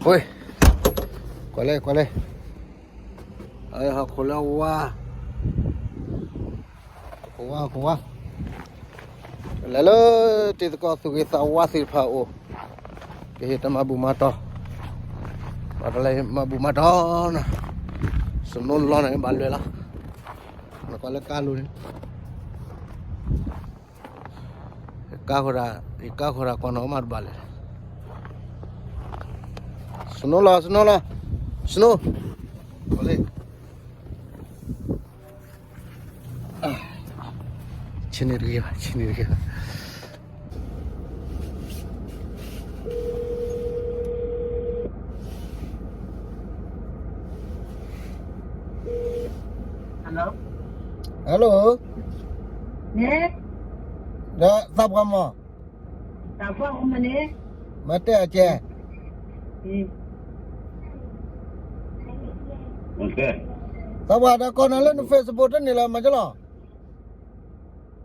ဝ့ၢ်, ကွၢ်လဲၣ် ကွၢ်လဲၣ်, ဟီၣ်ခိၣ်လၢဝါ, ဟီၣ်ခိၣ်ဝါ ဟီၣ်ခိၣ်ဝါ, လဲၤလၢတံၤသကိးသူၣ်ဂ့ၤသးဝါသ့ၣ်တဖၣ်အအိၣ်, ကဟ့ၣ်တၢ်မၤဘူၣ်မၤတီၢ်, ဘၣ်တၢ်လဲၤမၤဘူၣ်မၤတီၢ်နီၤ, စနိလီၤန့ၣ် ဘၣ်လွဲၢ်လီၤ, နကွၢ်လၢကါလိၤန့ၣ် ကါဃိဒၣ်, ယကါဃိဒၣ်ကီၢ်နီၣ်မးတဘၣ်လဲၣ်, စနိလီၤ စနိလီၤ, စနိ, လၢ ဆ့န့ၣ်တဂ့ၤဘၣ်, ဆ့န့ၣ်တဂ့ၤဘၣ်. Hello, ဒီးသးပှၢ်မး, မၤတဲအကဲ, သးပှၢ်ဒီးကီၢ်နၤလၢန Facebook တန့ၢ်လီၤ မၤကလီၤ.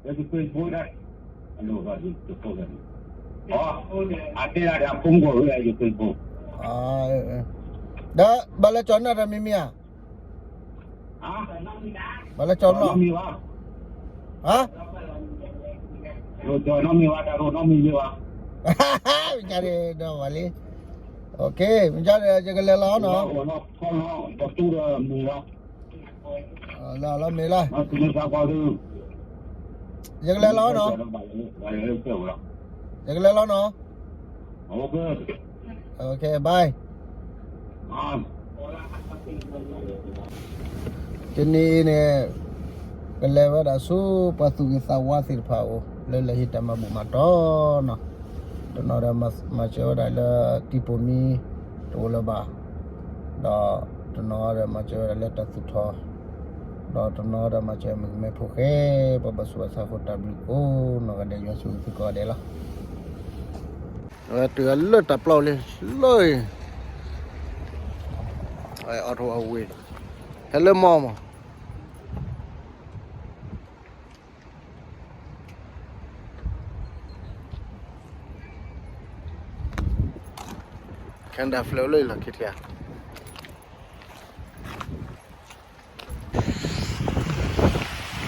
Facebook ဒီးဘၣ်လဲၤကၠီၤနၢ်တမံၤမံၤဧါ, ဘၣ်လဲၤကၠီၤနီၢ်, ဟါ, မ့ၢ်ညါဒီးဝဲလံ, မ့ၢ်ညါဒီး ယကလဲၤလီၤနီၤ. လီၤမ့ၢ်လီၤ, ယကလဲၤလီၤနီၤ, ယကလဲၤလီၤနီၤ, bye. တနံၤအံၤန့ၣ် ကလဲၤဝဲဒၣ်ဆူပှၤသူၣ်ဂ့ၤသးဝါသ့ၣ်တဖၣ်အအိၣ် လၢလဲၤဟ့ၣ်တၢ်မၤဘူၣ်မၤတီၢ်နီၤ, တနီၤဒီးမၤစၢၤဝဲဒၣ်လၢတံၤပိာ်မံ တအိၣ်လၢၤဘၣ်, ဒီးတနီၤဒီးမၤစၢၤဝဲဒၣ်လၢတၢ်သူၣ်ထီၣ်, ဒီးတနီၤဒီးမၤစၢၤမုၣ်ကမဲဖိဃဲ, ပှၤဘၣ်ဆူးဘၣ်ဆါဖိတၢ်ဘျုးကိးနီၢ်ဂၤဒဲး ယွၤဆိၣ်ဂ့ၤသုကိးဂၤဒဲးလီၤ. အဝဲတုၤလၢတၢ်ပျီလံ, လၢအံၤ, အီၣ်ထီၣ်ဝဲဝ့ၢ်, ဟဲလၢမီမး, ခဲနဒၤ flag လၢလီၢ်ခံထံၣ်ဧါ.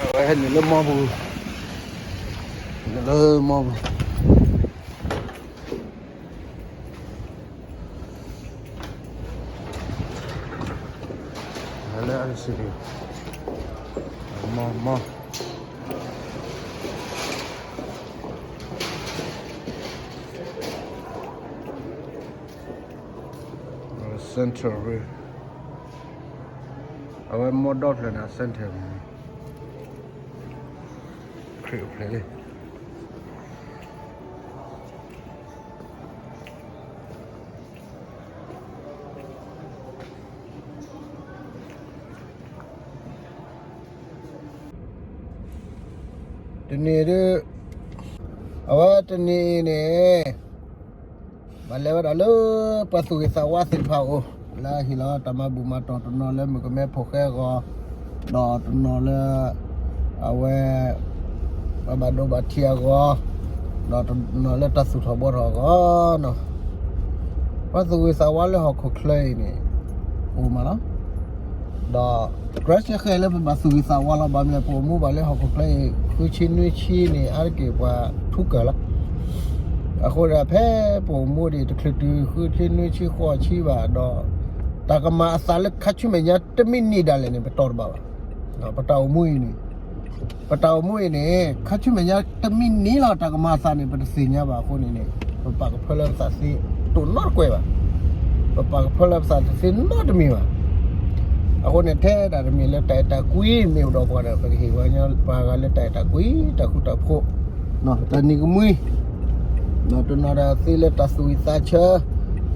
အဝဲဟဲနုာ်လၢမီပူၤ, နုာ်လၢမီပူၤ, ဟဲလၢအစံး, မီ မီ Central Rim, အဝဲမီဒီဖျၢၣ်န့ၣ် Central Rim, ခရံာ်အိၣ်ဖျဲၣ်လံ. တနံၤဒုး, အဝဲတနံၤအံၤန့ၣ် ဘၣ်လဲၤဝဲဒၣ်လၢ ပှၤသူၣ်ဂ့ၤသးဝါသ့ၣ်တဖၣ်အအိၣ်, လၢဟ့ၣ်လီၤတၢ်မၤဘူၣ်မၤတီၢ်, တနီၤလၢမုၣ်ကမဲဖိဃဲအဂီၢ်, ဒီးတနီၤလၢ အဝဲ ပှၤဘၣ်ဒိဘၣ်ထံးအဂီၢ်, ဒီးတနီၤလၢတၢ်သူၣ်ထီၣ်ဘှီထီၣ်အဂီၢ်နီၤ. ပှၤသူၣ်ဂ့ၤသးဝါလၢဟီၣ်ခိၣ်ချၢအံၤန့ၣ် အိၣ်မးလီၤ. ဒီး ကြၢးစ့ၢ်ကီးလၢပဘၣ်သူၣ်ဂ့ၤသးဝါလီၤ. ဘၣ်မနုၤလဲၣ်, ပအိၣ်မူဘၣ်လၢဟီၣ်ခိၣ်ချၢအံၤ ဃုဆံနွံဆံန့ၣ် အါတက့ၢ်ပှၤထူကၢၢ်လီၤ. အဃိဒီး ဖဲပအိၣ်မူဒံးတချုးတုၤ ဃုဆံနွံဆံဃိးဆံဘၣ်ဒီး တၢ်ကမၤအသးလၢခါဆူမဲာ်ညါတမံၤနံၤဒၣ်လဲာ်န့ၣ် ပတီၢ်တဘၣ်ဘၣ်. ပတၢ်အိၣ်မူအံၤန့ၣ်, ပတၢ်အိၣ်မူအံၤန့ၣ် ခါဆူမဲာ်ညါတမံၤနံၤလီၤ တၢ်ကမၤအသးန့ၣ် ပတသ့ၣ်ညါဘၣ်အဃိန့ၣ်န့ၣ် ပပာ်ကဖၢလၢပသးသ့တိၢ်နီတကွဲၢ်ဘၣ်. ပပာ်ကဖၢလၢပသးတသ့နီတမံၤဘၣ်. အဃိန့ၣ် ထဲဒၣ်တမ့ၢ်လၢတၢ်အဲၣ်တၢ်ကွံမ့ၢ်အိၣ်ဒီးပှၤဒီး ပကဟ့ၣ်ဝဲပှၤဂၤလၢတၢ်အဲၣ်တၢ်ကွံ တၢ်ဃူတၢ်ဖိး, တၢ်နံၤကမှံ, တနီၤဒီးသ့လၢတၢ်သူၣ်ဝံၣ်သးဆၢ,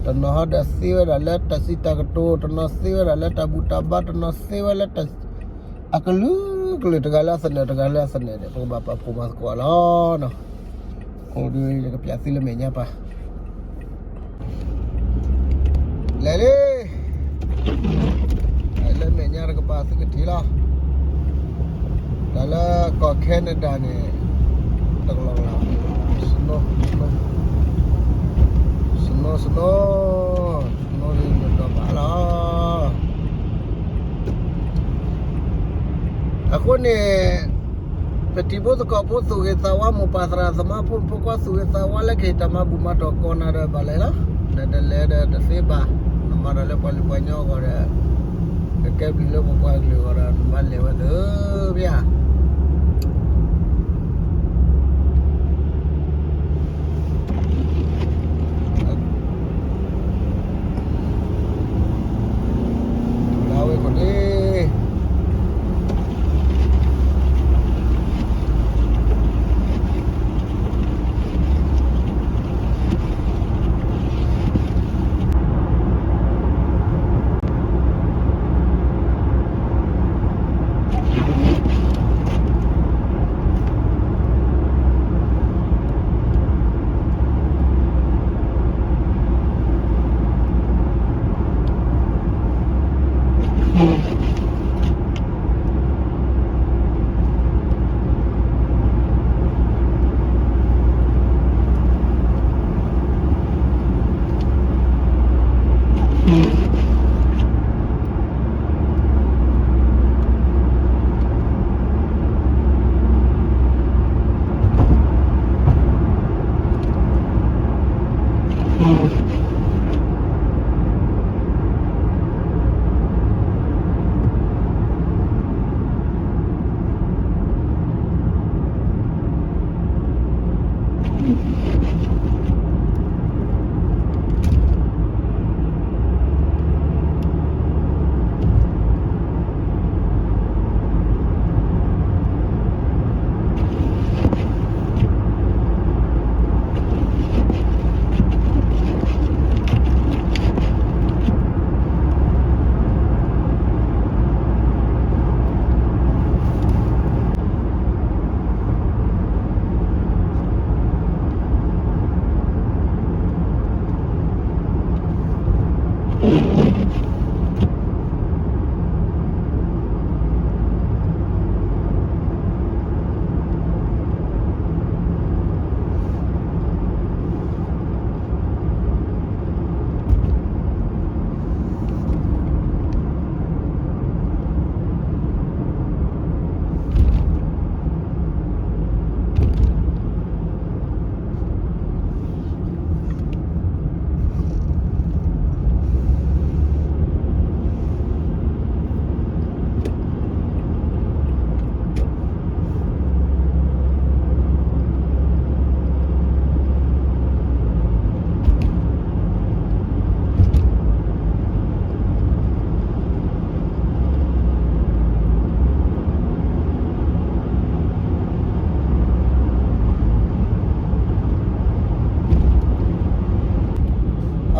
တနီၤဟီဒီးသ့ဝဲဒၣ်လၢတၢ်စံးတၢ်ကတိၤ, တနီၤသ့ဝဲဒၣ်လၢတၢ်ဘူၣ်တၢ်ဘါ, တနီၤသ့ဝဲလၢတၢ် အကလုာ်ကလုာ် တဂၤလၢအသနၢၣ် တဂၤလၢအသနၢၣ်န့ၣ် ပကဘၣ်ပာ်ဖှိၣ်မၤသကိးလီၤ. အဃိဒီး ယကပျးသုလၢမဲာ်ညါပၢ် လဲၤလံ, လၢမဲာ်ညါတကပၤသုကထံၣ်လီၤ. တၢ်လၢကီၢ် Canada န့ၣ် တကလီၢ်ကလီၢ် snow, snow, snow, snow, snow အဃိန့ၣ် ပတံၤဖိသကိးဖိသူၣ်ဂ့ၤသးဝါ မိၢ်ပၢ်သရၣ်သမါ ဖိမုၣ်ဖိခွါသူၣ်ဂ့ၤသးဝါလၢကဟ့ၣ်တၢ်မၤဘူၣ်မၤတီၢ်ကိးနၤဒီးဘၣ်လဲၣ်လီၤ. နတလဲၤဒီးတသ့ဘၣ်, နမၤတၢ်လၢပှၤလုၢ်ပှၤကညီအဂီၢ်ဒီး ကကဲဘျုးလၢပပှၤကလုာ်အဂီၢ်ဒီး နဘၣ်လဲၤဝဲသ့ၣ်ဧါ. လၢဝဲခိၣ်န့ၣ်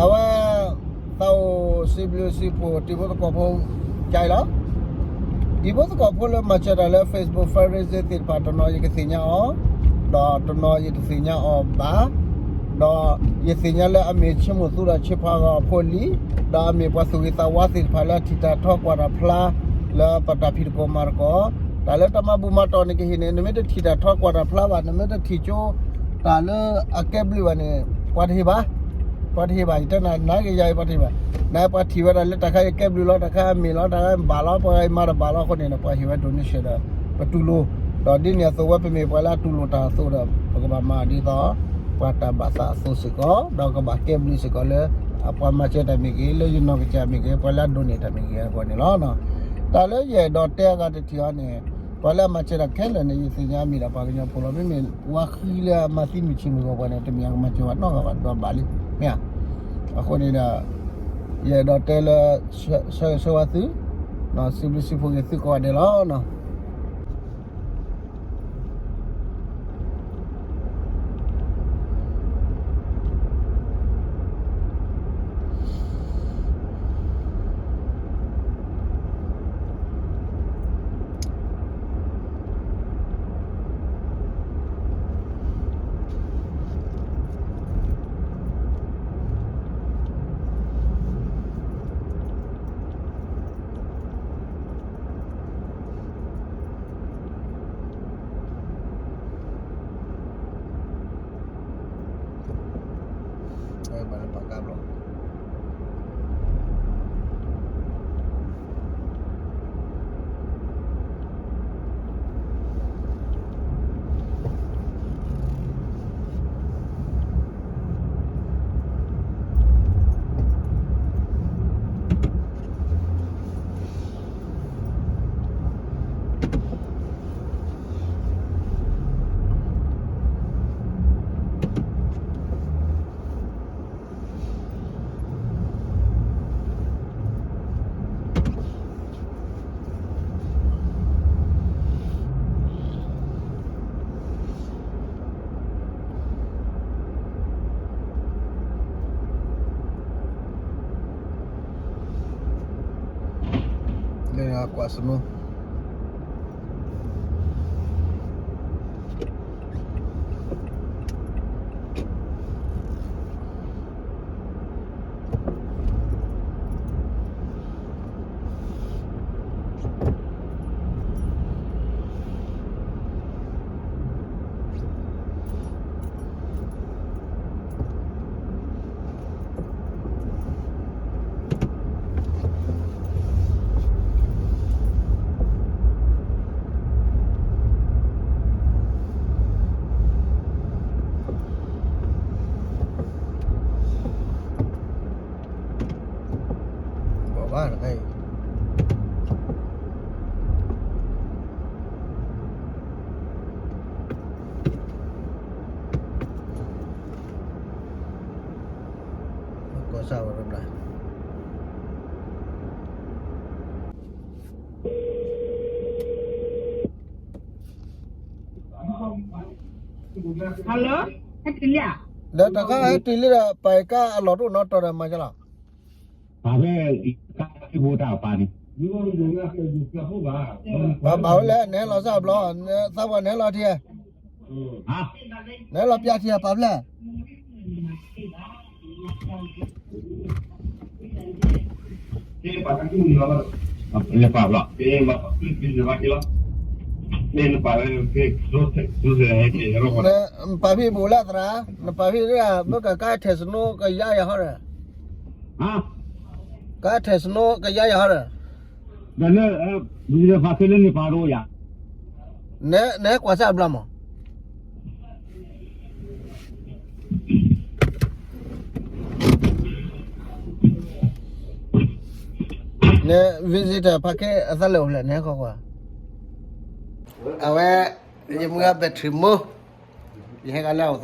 အဝဲ သးအိၣ်စံးဘျုးစံးဖှိၣ်တံၤဖိသကိးဖိ ကၢလီၤ. တံၤဖိသကိးဖိလၢမၤစၢၤတၢ်လၢ Facebook fundraiser သ့ၣ်တဖၣ် တနီၤယကသ့ၣ်ညါအီၤ, ဒီးတနီၤယတသ့ၣ်ညါအီၤဘၣ်, ဒီးယသ့ၣ်ညါလၢအမ့ၢ်ဆ့မိၢ်သူဒီးဆ့ဖးဂီၤအဖိလံ, ဒီးအမ့ၢ်ပှၤသူၣ်ဂ့ၤသးဝါသ့ၣ်တဖၣ်လၢအထံၣ်တၢ်ထီကွၢ်တၢ်ဖျါ လၢပတၢ်ဖံးသကိးမၤသကိး, တၢ်လၢတၢ်မၤဘူၣ်မၤတီၢ်န့ၣ်ကဟ့ၣ်န့ၣ် နမ့ၢ်တထံၣ်တၢ်ထီကွၢ်တၢ်ဖျါဘၣ်, နမ့ၢ်တထံၣ်ကၠိ တၢ်လၢအကဲဘျုးဘၣ်န့ၣ် ပှၤတဟ့ၣ်ဘၣ်, ပှၤတဟ့ၣ်ဘၣ်, ယတဲနၤ နကယၤအံၤပှၤတဟ့ၣ်ဘၣ်, နပှၤထံၣ်ဝဲဒၣ်လၢတၢ်ခါအံၤကဲဘျုးလီၤ, တၢ်ခါအံၤမ့ၢ်လီၤ, တၢ်ခါအံၤဘၣ်လီၤ, ပှၤအံၤမၤတဘၣ်လီၤအဃိန့ၣ်ဒီး ပှၤဟ့ၣ်ဝဲ donation ဒီး ပတူၢ်လိာ်, ဒီးဒ်န့ၣ်အသိးဝဲပမ့ၢ်ပှၤလၢအတူၢ်လိာ်တၢ်အသိးဒီး ပကဘၣ်မၤဒ်သိး ပှၤတၢ်ဘၣ်သးအသိးစ့ၢ်ကီး, ဒီးကဘၣ်ကဲဘျုးစ့ၢ်ကီးလၢ အပှၤမၤစၢၤတၢ်မ့ၢ်ဂ့ၤ, လၢယနီၢ်ကစၢ်မ့ၢ်ဂ့ၤ, ပှၤလၢအ donate တၢ်မ့ၢ်ဂ့ၤအဂီၢ်န့ၣ်လီၤ. တၢ်လၢယအဲၣ်ဒိးတဲအဂၤတထံၣ်အံၤန့ၣ် ပှၤလၢအမၤစၢၤတၢ်ခဲလၢာ်န့ၣ် ယသ့ၣ်ညါမ့ၢ်ဒီးပှၤကညီဖိလီၤ. မ့မ့ၢ်ပှၤဃံလၢအမၤသံမုၢ်ဆ့ၣ်မုၢ်ဂီၤပှၤန့ၣ် တမ့ၢ်အကမၤစၢၤပှၤနီတဂၤဘၣ်ဒီးဘၣ်လံ, မ့ၢ်ဧါ. အဃိန့ၣ်ဒီး ယအဲၣ်ဒိးတဲလၢ ဆၢဂ့ၤဆၢဝါသု, စံးဘျုးစံးဖှိၣ်က့ၤသုကိးဂၤဒဲးလီၤ. ကွၢ်စနိ ဘၣ်ဘၣ်တခါအံၤ ကီၢ်ဆၣ်ဝဲတဘျီ Hello ဟဲတုၤလံဧါ ဒီးတၢ်ခါဟဲတုၤလံဒီး ပာ်ကါအလီၢ်တအိၣ်နီတီၤဒီးမၤကလီၤ ပာ်ဖဲ ကါဘိတၢ်ပာ်န့ၣ် ပာ်ဘၣ်ဝဲလဲၣ် နဟဲလီၤစၢ်ဘျီ သးပှၢ်နဟဲလီၤထံ နဟဲလီၤပျၢ်ထံပာ်ဖျဲၣ် ပာ်ဖံးဘူးလၢသရၣ် နပာ်ဖံးဘူးလၢသရၣ် နပာ်ဖံးမုၢ်ကကါထဲးစနိကယါယၤဟီဒီး ကါထဲးစနိကယါယၤဟီဒီး ဒီးလၢ ဖးခဲလၢနပာ်တအိၣ်ယၤ နဟဲကွၢ်စၢ်ဘျီမး န visitor ဖးခဲအသးလဲၤအိၣ်ဖျဲၣ် နဟဲဃီကွၢ် အဝဲ ယမုၢ်ဂၤ battery မ့ၢ် ယဟဲကလၢအ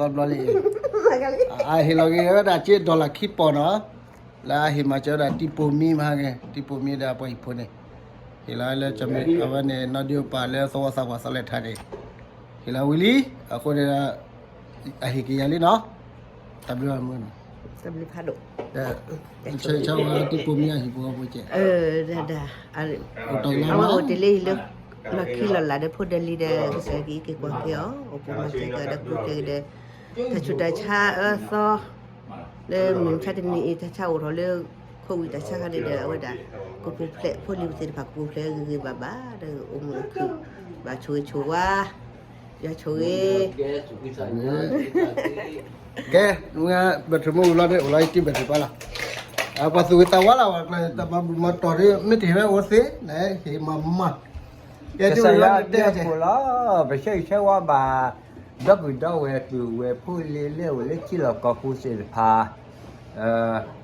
အိၣ်သီဘျီလံ အဟ့ၣ်လီၤက့ၤဝဲဒၣ်က့ dollar ခံပီၢ်နီၤ လၢအဟ့ၣ်မၤစၢၤဝဲဒၣ်တံၢ်ပိာ်မံမးဟဲက့ၤ တံၢ်ပိာ်မံဒီးအပှၤဟံၣ်ဖိန့ၣ် ဟ့ၣ်လီၤလၢ အဝဲန့ၣ် နီၢ်ဒိၣ်ပာ်လၢသဝီသးပှၢ်သီလဲၣ်ထါန့ၣ် ဟ့ၣ်လီၤဝံၤလံ အဃိန့ၣ် အဟ့ၣ်က့ၤယၤလံနီၤ တၢ်ဘျုးမုၢ်နီၤ တၢ်ဘျုးဖးဒိၣ် ဆၢဆၢဝဲတံၢ်ပိာ်မံအဟံၣ်ဖိဃီဖိကဲ ဒၣ် အဝဲအိၣ်တ့ၢ်လၢ လီၢ်ခံလီၢ်လးဒီးဖိဒီးလံၤဒီး ကစၢ်ယွၤက့ၤက့ၤကွၢ်က့ၤအီၤ အိၣ်ပူၤမၤစၢၤကဒီးကျိၣ်ကျဲကဒီး တၢ်ဆူးတၢ်ဆါအၢသီ လၢမုၢ်မဆါတနံၤအံၤ တၢ်ဆါအိၣ်ထီၣ်လၢ ခိဝံၤတၢ်ဆါခါန့ၣ်ဒီး အဝဲဒၣ် ကပူၤဖျဲး ဖိလံၤပသ့ၣ်တဖၣ်ကပူၤဖျဲးဂ့ၤဂ့ၤဘၣ်ဘၣ်ဒီး အိၣ်မုာ်အိၣ်ခုၣ် ဘၣ်ဆိၣ်ဂ့ၤဆိၣ်ဝါ ယွၤဆိၣ်ဂ့ၤ ကဲ မုၢ်ဂၤ battery မ့ၢ်ဝံၤလီၤဒီး အိၣ်လီၤယတံၢ် battery ပၢ်လီၤ ပှၤသူၣ်ဂ့ၤသးဝါလီၤ ပှၤကျၢၤတၢ်မၤဘူၣ်မၤတီၢ်ဒီး မ့ၢ်တဟ့ၣ်ဝဲအိၣ်သ့ နဟ့ၣ်မၤမၤ ကဲ ကစၢ်ယွၤဘျုးဖှိၣ်လီၤ ပဆၢဂ့ၤဆၢဝါဘၣ် ဒီပုၢ်ဒီဝဲၢ် ပုၢ်ဝဲၢ်ဖိလံၤလၢအိၣ်လၢထံလီၢ်ကီၢ်ပူၤသ့ၣ်တဖၣ်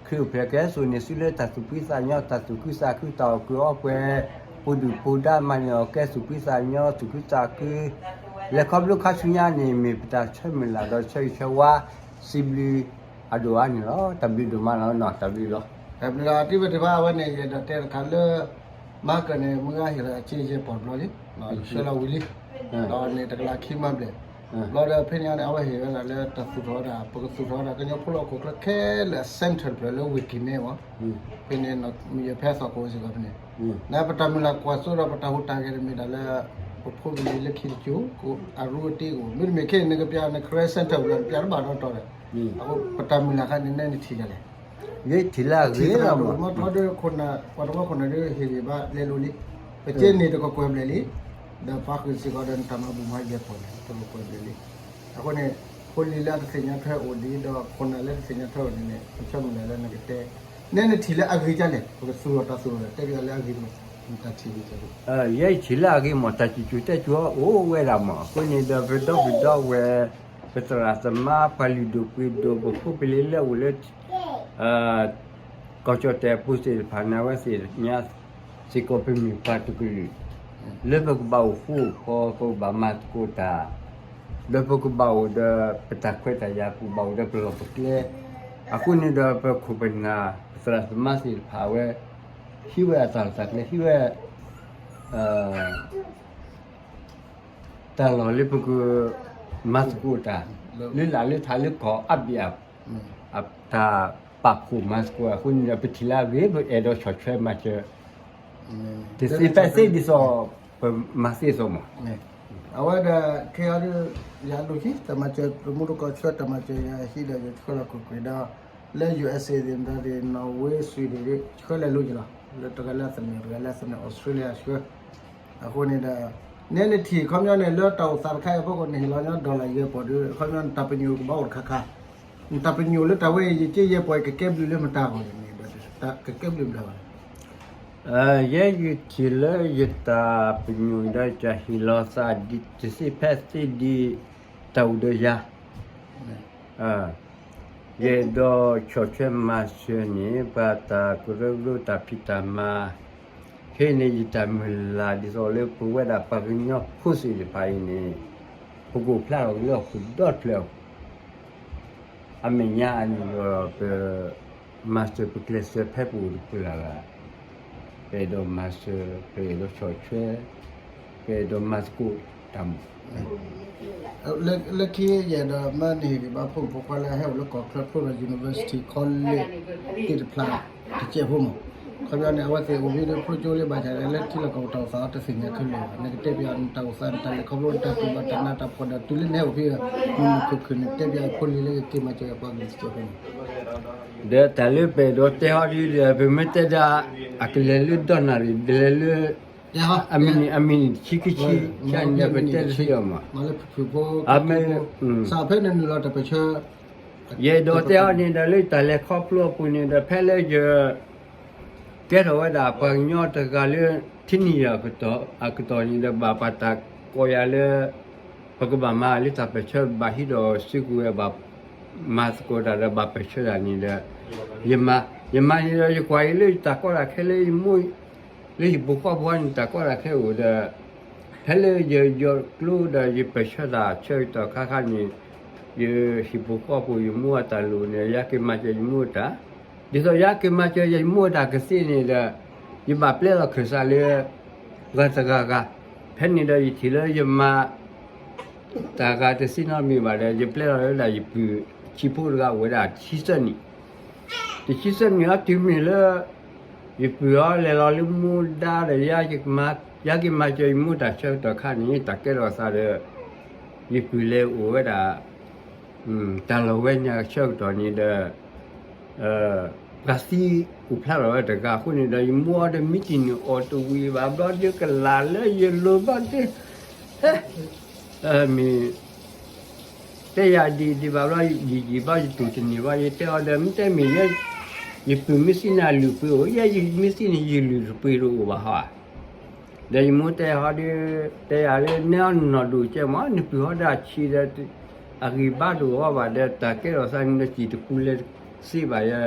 ခရံာ်အိၣ်ဖျဲၣ်ကဲစိာ်န့ၢ်သုလၢတၢ်သူၣ်ဖှံသးညီ တၢ်သူၣ်ခုသးခု တၢ်အီၣ်ကုးအီပှဲၤ ပူၤဒုၣ်ပူၤဒါ မၤန့ၢ်အီၣ်ကဲသူၣ်ဖှံသးညီ သူၣ်ခုသးခု လဲၤခီဖျိခါဆူညါန့ၣ် မ့ၢ်ပတၢ်ဆၢမုၢ်လၢ်ဒီးဆၢဂ့ၤဆၢဝါ စံးဘျုးအဒိၣ်အါန့ၣ်လီၤ တၢ်ဘျုးဒိၣ်မးလီၤ တၢ်ဘျုးလီၤ တၢ်ဘျုးလီၤ တံၢ်ဝဲတဖၣ်အဝဲန့ၣ် ယအဲၣ်ဒိးတဲတခါလၢ မၤကၢၢ်န့ၣ် မုၢ်ဂၤဟ့ၣ်လီၤအစ့ယဲၢ်ပီၢ်တဘျီလံ ဆှၢလီၤဝံၤလံ ဒီးန့ၣ်တကလးခံမၤဘျဲၣ် ဘျီဒီးဖဲန့ၣ်န့ၣ် အဝဲဟ့ၣ်ဝဲဒၣ်လၢတၢ်သူၣ်ထီၣ်ဝဲဒၣ် ပကသူၣ်ထီၣ်ဝဲဒၣ် ကညီဖိလၢဟီၣ်ခိၣ်ချၢခဲလၢာ် center တဖျၢၣ်လၢဝ့ၢ်ကံၤန့ၣ်မး ဖဲန့ၣ် မ့ၢ်ယဖဲအသီၣ်ကိးစ့ၢ်ကီးဖဲန့ၣ် နပတၢ်မုၢ်လၢ်ကွၢ်စိဒီးပတၢ်ဟူးတၢ်ဂဲၤတမ့ၢ်ဒၣ်လၢ ပဖိပလံၤလၢခံတစိၤ အရူအတ့ၢ်ကအိၣ် မ့တမ့ၢ်ခဲအံၤ နကပျၢ်နကရဲ center ပူၤလၢနပျၢ်တဘၣ်ဒီးတီၤဒီး အဃိပတၢ်မုၢ်လၢ်ခါန့ၣ် နထံၣ်ဒ်လဲၣ် ယထံၣ်လၢအဂ့ၤလီၤမး မ့ၢ်ထီၣ်ဒီးခိၣ်နၢ် ပှၤတဝီခိၣ်နၢ်ဒီး ဟ့ၣ်ဂံၢ်ဘါလဲၤလိာ်လံ ပက့န့ၣ်တကကွဲၢ်ဘျဲၣ်လံ ဒီးပှၤဃုာ်စ့ၢ်ကီးဒီးနတၢ်မၤဘူၣ်မၤယဲၢ်ပီၢ်န့ၣ် တကကွဲၢ်ဘျဲၣ်လံ အဃိန့ၣ် ဖိလံၤလၢအတသ့ၣ်ညါထွဲအိၣ်ဒံး ဒီးခိၣ်နၢ်လၢတသ့ၣ်ညါထွဲအိၣ်ဒံးန့ၣ် ပဆၢမုၢ်လၢ်လၢနကတဲ နဲနထံၣ်လၢအဂ့ၤဒ်လဲၣ် ပကသူၣ်ထီၣ်တၢ်သူၣ်ထီၣ်ဒီး တဲဘၣ်လၢအဂ့ၤမး နတၢ်ထံၣ်ဂ့ၤကဲ ယဲယထံၣ်လၢအဂ့ၤမး တၢ်စူၤစူၤတဲစူၤအိၣ်ဝဲဒၣ်မး အဃိန့ၣ်ဒီးပဒီပုၢ်ဒီဝဲၢ် ပသရၣ်သမါ ပှၤလုၢ်ဒိၣ်ပှ့ၤဒိၣ် ပဖိပလံၤလၢအိၣ်လၢ ကီၢ်ကၠီၣ်တဲၣ်ပူၤသ့ၣ်တဖၣ်န့ၣ် အဝဲသ့ၣ်ညါစ့ၢ်ကီးပမ့ၢ်ပှၤတကလုာ် လၢပကဘၣ်အိၣ်ဃူအိၣ်ဖိး ပကဘၣ်မၤသကိးတၢ် ဒီးပကဘၣ်အိၣ်ဒီးပတၢ်ခွဲးတၢ်ယာ် ပကဘၣ်အိၣ်ဒီးပလီၢ်ပကျဲ အဃိန့ၣ်ဒီးပခိၣ်ပနၢ် ပသရၣ်သမါသ့ၣ်တဖၣ်အဝဲ ဟံးဝဲအတၢ်လီၢ်တၢ်ကျဲ ဟံးဝဲ တၢ်လီၢ်လၢပက မၤသကိးတၢ် လၢလာ်လၢထးလၢကီၢ်အါဘ့ၣ်အ တၢ်ပာ်ဖှိၣ်မၤသကိးအဃိန့ၣ်ဒီး ပထံၣ်လၢအဂ့ၤ ပအဲၣ်ဒိးဆီၣ်ထွဲမၤစၢၤ တသ့ဖဲသ့ဒ်သိး ပမၤသ့သိးမး, အဝဲဒၣ်ခဲအံၤဒ် ယၤလိၣ်ဟံၣ် တၢ်မၤစၢၤ တမူတကိးဆှၢ တၢ်မၤစၢၤယၤဟံၣ်ဒီး ယဆှၢလီၤခိၣ်ကွံာ်ဒီး လၢ ယူၢ်အ့းစ့ၣ် သ့ၣ်မတၤသ့ၣ် နီၣ်ဝ့ ဆွံဒ့ၣ် ဆှၢလဲၤလိၤက့ၤလီၤ. လၢတဂၤလၢအသနၢၣ် တဂၤလၢအသနၢၣ် အီစထြ့လယါဆှၢ. အဃိန့ၣ်ဒီး နဲနထံၣ်ခီပညီန့ၣ် လၢတၢ်အိၣ်သးတခါအံၤအဖီခိၣ် နဟ့ၣ်လီၤညီ dollar ယဲၢ်ပီၢ်ဒီး ခီပညီနတၢ်ပညိၣ်ကဘၣ်အိၣ်တခါခါ, နတၢ်ပညိၣ်လၢတၢ်ဝဲအံၤ ယက့ယဲၢ်ပီၢ်အံၤ ကကဲဘျုးလၢမတၤအဂီၢ်န့ၣ်ဒီး ကကဲဘျုးဘၣ်ဘၣ်. ယဲယထံၣ်လၢယတၢ်ပညိၣ်ဒီး တၢ်ဟ့ၣ်လီၤသးဒ်တသ့ဖဲသ့ဒ် တၢ်အိၣ်ဒီးယၤ ယအဲၣ်ဒိးဆီၣ်ထွဲမၤစၢၤန့ၣ် ပှၤတၢ်ကရၢကရိတၢ်ဖံးတၢ်မၤ, ခဲအံၤန့ၣ် ယတၢ်မုၢ်လၢ်ဒ်သိးလၢ ပဝဲဒၣ်ပှၤကညီဖိသ့ၣ်တဖၣ်အံၤန့ၣ် ပကအိၣ်ဖျါထီၣ်က့ၤလၢဟီၣ်ခိၣ်ဒီတဖျၢၣ်အပူၤ အမဲာ်ညါအံၤဒီး ပမၤစၢၤပကျဲးစၢးဖဲပအိၣ်တပူၤလၢ်လၢ်, ပအဲၣ်ဒိးမၤစၢၤ ပအဲၣ်ဒိးဆီၣ်ထွဲ ပအဲၣ်ဒိးမၤသကိးတၢ်မၤ လၢခံယအဲၣ်ဒိးမၤန့ၢ်ဂံၢ်ဘါ ဖိမုၣ်ဖိခွါလၢအဟဲအိၣ်လၢကီၢ်ချၢဖိဒီး university college သ့ၣ်တဖၣ် တစဲးဖိမး, ခီပညီန့ၣ် အဝဲသ့ၣ်အိၣ်ဝဲဒီး ဖျိကၠိလၢဘၣ်ဆၣ်ဒီး လၢထံလီၢ်ကီၢ်ပူၤတၢ်အိၣ်သးအီၤ တသ့ၣ်ညါခဲလၢာ်ဘၣ်. နကတဲပၠးနတၢ်အိၣ်သး နတၢ်လဲၤခီဖျိ နတၢ်ကူၣ်ဘၣ်တၢ်နးတၢ်ဖှီၣ်ဒီး တုၤလၢနဟဲအိၣ်ဖဲ မုၢ်မုၢ်ခုၣ်ခုၣ်န့ၣ် တဲပၠးအဖိလံၤလၢကက့ၤမၤစၢၤပှၤကလုာ်တစဲးဖိန့ၣ် ဒီးတၢ်လၢပအဲၣ်ဒိးတဲဟီဒ်ဒီး ပမ့ၢ်တဲဒၣ် အကလဲၤလၢဒီနၣ်ရံၣ် ကလဲၤလၢ အမံၤနံၤ အမံၤနံၤတဆံခံဆံ ကန့ၣ်ဒီး ပတဲတသ့အီၤမး အမ့ၢ် စးဖဲနနုာ်လီၤတၢ်ပၢၢ်ဆၢ ယအဲၣ်ဒိးတဲအီၤန့ၣ်ဒီး လၢတၢ်လဲၤခီဖျိအပူၤန့ၣ်ဒီး ဖဲလၢယ ကဲထီၣ်ဝဲဒၣ်ပှၤကညီတဂၤလၢ ထံနံၣ်ယၤအကတီၢ်န့ၣ်ဒီး ဘၣ်ပှၤတၢ်ကိးယၤလၢ ပကဘၣ်မၤလၢတၢ်ပၢၢ်ဆၢ ဘၣ်ဟံးဒီးစုကဝဲၤ ဘၣ်မၤသကိးတၢ်ဒီး ဘၣ်ပၢၢ်ဆၢတၢ်န့ၣ်ဒီး ယမၤ ယမၤန့ၣ်ဒီး ယကွၢ်အံၤလၢယတၢ်ကီတၢ်ခဲလၢယမိၢ် လၢဟံၣ်ဖိဃီဖိန့ၣ် တၢ်ကီတၢ်ခဲအိၣ်ဒီး ဖဲလၢယယီၤကျိဒီး ယပၢၢ်ဆၢတၢ်ဆၢကတီၢ်ခါခါန့ၣ် ယဟံၣ်ဖိဃီဖိ ယမိၢ်အတၢ်လိၣ်န့ၣ် ယက့ၤမၤစၢၤယမိၢ်အတၢ်, ဒ်သိးယက့ၤမၤစၢၤယမိၢ်အတၢ်ကသ့န့ၣ်ဒီး ယဘၣ်ပျဲလီၤခၢၣ်စးလၢ ဂၤတဂၤဂၤ, ဖဲန့ၣ်ဒီးယထံၣ်လၢယမၤ တၢ်ဂၤတသ့နီတမံၤဘၣ်ဒီး ယပျဲလီၤဝဲဒၣ်ယပုၢ်ဆံးဖိတဂၤ အိၣ်ဝဲဒၣ်တဆံသၢနံၣ်, တဆံသၢနံၣ်အတုၤမ့ၢ်လၢ ယပုၢ်အီၤလဲၤလီၤလၢမူဒါဒီး ယက့ၤမၤစၢၤယမိၢ်တၢ်ဆၢကတီၢ်ခါန့ၣ် တၢ်ကဲထီၣ်သးဒီး ယပုၢ်လဲၤအိၣ်ဝဲဒၣ် တၢ်လီၢ်ဝဲညါဆၢကတီၢ်န့ၣ်ဒီး ပှၤသံအိၣ်ဖျါထီၣ်ဝဲတဂၤအဃိန့ၣ်ဒီး ယမိၢ်အီၤဒီး မ့ၢ်တန့ၢ်အီၣ်တဝံၤဘၣ်ဘျီဒီး ကလၢ်လၢယလိၤဘျီဒီး ဟဲ မ့ၢ် တဲယၤဒ်ဒ်ဘၣ်ဘျီ ယယံာ်ဘျီယတူၢ်တန့ၢ်ဘၣ် ယတဲအီၤဒီး မ့ၢ်တဲမ့ၢ်ယဲ ယပုၢ်မ့ၢ်သံန့ၣ် အလုၢ်အပှ့ၤအိၣ်, ယဲယမ့ၢ်သံန့ၣ် ယလုၢ်တပှ့ၤတအိၣ်ဘၣ်ဟီဧါ. ဒီးယမိၢ်တဲဟီဒီး တဲယၤလၢ နဲအီၤနီၢ်ဒိၣ်ကဲမး နပုၢ်ဟီဒီးအဆံးဒီး အဂံၢ်ဘါတအိၣ်ဘၣ်ဒီး တၢ်ကဲထီၣ်သးန့ၣ်ဒီး စံၣ်တပူၤလဲၤသ့ဘၣ်ယဲ,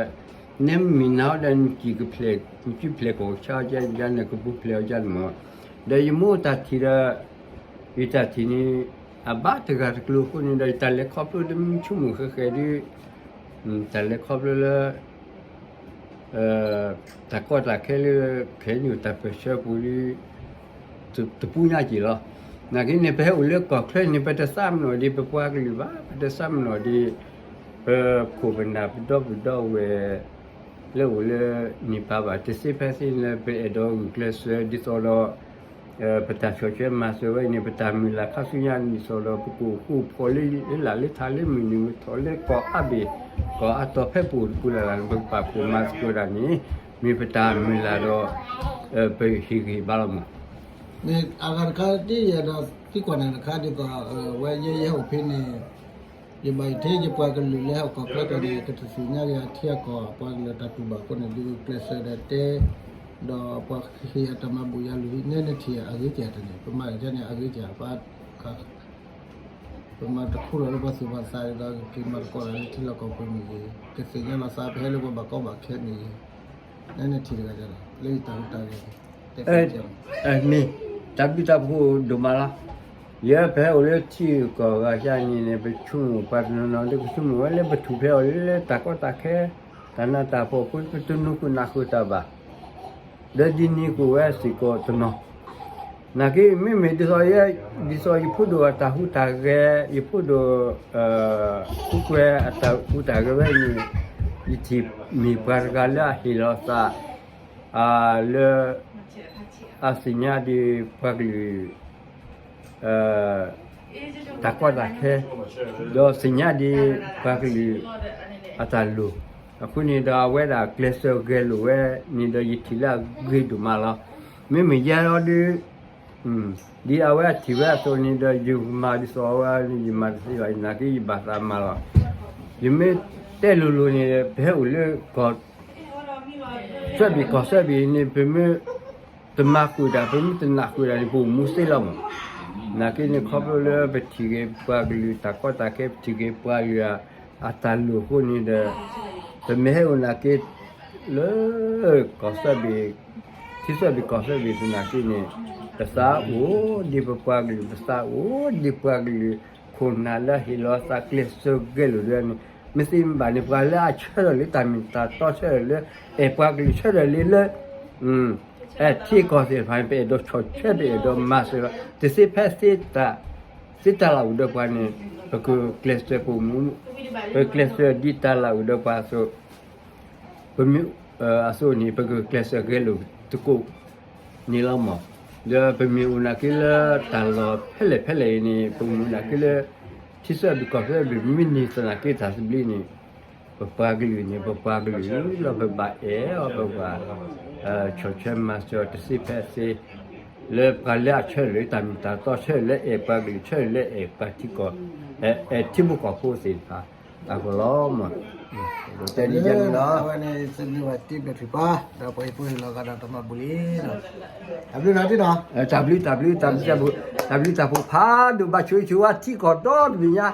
နဲမ့ၢ်နၤဟီဒီး နစံၣ်ကဖျဲး နစုဖျဲးကီၢ်ကဆါအီၤကဲ ယၤန့ၣ်ကပူၤဖျဲးအီၤကဲန့ၣ်မး, ဒီးယမိၢ်တၢ်ထံၣ်ဒီး ယတၢ်ထံၣ်န့ၣ် အဘၣ်တဂၤတကျိၤအဃိန့ၣ်ဒီး ယတၢ်လဲၤခီဖျိဒီး မ့ၢ်ဆိကမိၣ်ဃဲးဃဲးဒီး တၢ်လဲၤခီဖျိလၢ တၢ်ကီတၢ်ခဲလၢ ခဲအံၤတၢ်ပၢၢ်ဆၢပူၤဒီး တပူၤညါက့ၤလီၤ. နာ်က့န့ၣ် ပဟဲအိၣ်လၢကီၢ်ချၢန့ၣ် ပတသးမနီၣ်ဒံး ပပှၤကလုာ်ဘၣ်, ပတသးမနီၣ်ဒံး ပခိၣ်ပနၢ်ပဒီပုၢ်ဒီဝဲၢ် လၢအိၣ်လၢန့ၣ်ပၢ်ဘၣ် တသ့ဖဲသ့န့ၣ်လၢ ပအဲၣ်ဒိးဂုာ်ကျဲးစၢးဒ်သိးဒီး ပတၢ်ဆီၣ်ထွဲမၤစၢၤဝဲအံၤန့ၣ် ပတၢ်မုၢ်လၢ်ခါဆူညါန့ၣ်သိးဒီး ပကအိၣ်ဃူအိၣ်ဖိးလၢလၢ်လၢထးလၢမုၢ်နုာ်မုၢ်ထီၣ်လၢကီၢ်အါဘ့ၣ် ကီၢ်အါတီၤဖဲပအိၣ်တပူၤလၢ်လၢ်န့ၣ် ပကပာ်ဖှိၣ်မၤသကိးတၢ်န့ၣ် မ့ၢ်ပတၢ်မုၢ်လၢ်ဒီး ပဟ့ၣ်ဂံၢ်ဘါလီၤမး. မ့ၢ်အဂၤတခါဒ်ယအဲၣ်ဒိးသံကွၢ်နၤတခါဒ်သိး ဝဲယဲယဟဲအိၣ်ဖဲန့ၣ် ယဘၣ်ယထံၣ်ယပှၤကလုာ်လၢဟဲအိၣ်ကီၢ်ချၢကီၢ်န့ၣ် ကတသ့ၣ်ညါက့ၤအထံအကီၢ် ပှၤကလုာ်တၢ်တူၢ်ဘၣ်အဃိန့ၣ် ဒုးကျဲးစၢးဒီးတဲ ဒီးပှၤဟ့ၣ်အတၢ်မၤဘူၣ်ယၤလူၤဟံး နဲနထံၣ်အဂ့ၤကဲတန့ၣ် ပမၤကန့ၣ်အဂ့ၤကဲ ပှၤ ပမၤတခူထီၣ်လၢပှၤသူၣ်ပှၤသးဒ်သိး ကက့ၤမၤသကိးတၢ်လၢထံလီၢ်ကီၢ်ပူၤမ့ၢ်ဂ့ၤ, ကသ့ၣ်ညါလီၤသး ပဟဲလၢပှၤဘၣ်ကီဘၣ်ခဲမ့ၢ်ဂ့ၤ, နဲနထံၣ်တဂၤဒီး လၢယတၢ်ဟူးတၢ်ဂဲၤ တဲဖဲမ့ၢ် တၢ်ဘျုးတၢ်ဖှိၣ်ဒိၣ်မးလီၤ. ယဲပဟဲအိၣ်လၢထံဂုၤကီၢ်ဂၤအံၤန့ၣ်န့ၣ် ပဆိကမိၣ်ပှၤတနီၤနီၤဒီး ကဆိကမိၣ်ဝဲလၢပထူၣ်ဖျဲးအီၤလၢတၢ်ကီတၢ်ခဲ တၢ်နးတၢ်ဖှီၣ်အဃိ ပတနူၤဃုာ်နၢ်ဃုာ်တၢ်ဘၣ် ဒီးဒ်န့ၣ်ကအိၣ်ဝဲစ့ၢ်ကီးတနီၤ, နာ်က့ မ့မ့ၢ်ဒ်သိးယဲ ဒ်သိးယဖိဒိၣ်အတၢ်ဟူးတၢ်ဂဲၤ ယဖိဒိၣ် ဃုကွဲးအတၢ်ဟူးတၢ်ဂဲၤဝဲန့ၣ် ယထံၣ်မ့ၢ်ပှၤတဂၤလၢအဟ့ၣ်လီၤသး လၢ အသ့ၣ်ညါဒံးပှၤကလုာ် တၢ်ကီတၢ်ခဲ, ဒီးသ့ၣ်ညါဒံးပှၤကလုာ်အတၢ်လိၣ်, အဃိန့ၣ်ဒီးအဝဲဒၣ်ကျဲးစၢးဂဲၤလိာ်ဝဲန့ၣ်ဒီးယထံၣ်လၢအဂ့ၤဒိၣ်မးလီၤ. မ့မ့ၢ်ယဲဒီး ဒ်အဝဲအထံၣ်ဝဲအသိးန့ၣ်ဒီး ယမၤဒ်သိးအဝဲန့ၣ် ယမၤတသ့ဘၣ်, နာ်က့ယဘၣ်သးမၤလီၤ. ယမ့ၢ်တဲလိၤလိၤန့ၣ် ပဟဲအိၣ်လၢကီၢ် စၢဘ့ၣ်ကီၢ်စၢဘ့ၣ်န့ၣ် ပမ့ၢ်တမၤဃုာ်တၢ် ပမ့ၢ်တနာ်ဃုာ်တၢ်န့ၣ် ပအိၣ်မူသ့လီၤမး. နာ်က့န့ၣ် ခီဖျိလၢပထံၣ်က့ၤပှၤကလုာ်တၢ်ကီတၢ်ခဲ ပထံၣ်က့ၤပှၤကလုာ်အတၢ်လိၣ်အဃိန့ၣ်ဒီး ပမ့ၢ်ဟဲအိၣ်နာ်က့ လၢကီၢ်စၢဘ့ၣ် ထံစၢဘ့ၣ်ကီၢ်စၢဘ့ၣ်သနာ်က့န့ၣ် ပသးအိၣ်ဒ်ပပှၤကလုာ် ပသးအိၣ်ဒ်ပှၤကလုာ်ခိၣ်နၢ်လၢဟ့ၣ်လီၤသးကျဲးစၢးဂဲၤလိာ်ဒၣ်န့ၣ်, မ့ၢ်သ့မ့ၢ်ဘၣ်န့ၣ် ပှၤလၢအဆၢထၢၣ်လၢတၢ်မ့ၢ်တၢ်တီ ဆၢထၢၣ်လၢအဲၣ်ပှၤကလုာ် ဆၢထၢၣ်လၢလၢ ထံကီၢ်သ့ၣ်တဖၣ်န့ၣ် ပအဲၣ်ဒိးဆီၣ်ထွဲ ပအဲၣ်ဒိးမၤစၢၤလီၤ. တသ့ဖဲသ့ သ့တၢ်လၢအအိၣ်ဒီးပှၤန့ၣ် ပကကျဲးစၢးပအိၣ်မူ, ပကျဲးစၢးဒ်တၢ်လၢအအိၣ်ဒီးပှၤအသိး ပမ့ၢ်အသိးန့ၣ် ပကကျဲးစၢးဂဲၤလိာ်သကိးန့ၣ်လီၤမး. ဒီးပမ့ၢ်အိၣ်နာ်က့လၢတၢ်လီၢ်ဖဲလဲၣ်ဖဲလဲၣ်အံၤန့ၣ် ပမ့ၢ်အိၣ်နာ်က့လၢ ထံစၢဘ့ၣ်ကီၢ်စၢဘ့ၣ် မ့ၢ်န့ၢ်သနာ်က့တၢ်သဘျ့န့ၣ် ပပှၤကလုာ်န့ၣ် ပပှၤကလုာ်လီၤ. ပဘၣ်အဲၣ်အီၤ ပဘၣ် ဆီၣ်ထွဲမၤစၢၤတသ့ဖဲသ့ လၢပှၤလၢအဆၢထၢၣ်လၢတၢ်မ့ၢ်တၢ်တီ ဆၢထၢၣ်လၢအဲၣ်ပှၤကလုာ် ဆၢထၢၣ်လၢအဲၣ်ပှၤထံကီၢ် အဲၣ်ထံဖိကီၢ်ဖိသ့ၣ်တဖၣ်အဂီၢ်လီၤမး. တဲဒ်န့ၣ်လီၤ. အဝဲန့ၣ် သုမ့ၢ်ဘၣ်တ့ဘၣ်ထုကဖၣ် ဒီးပှၤဟံၣ်ဖိဟ့ၣ်လီၤဂာ်ဒီးတၢ်မၤဘူၣ်လံ. တၢ်ဘျုးနီၤတံၢ်နီၤ. တၢ်ဘျုး တၢ်ဘျုး တၢ်ဘျုး တၢ်ဘျုးတၢ်ဖှိၣ်ဖးဒိၣ် ဘၣ်ဆိၣ်ဂ့ၤဆိၣ်ဝါထံကီၢ်ဒီတဘ့ၣ်ညါ.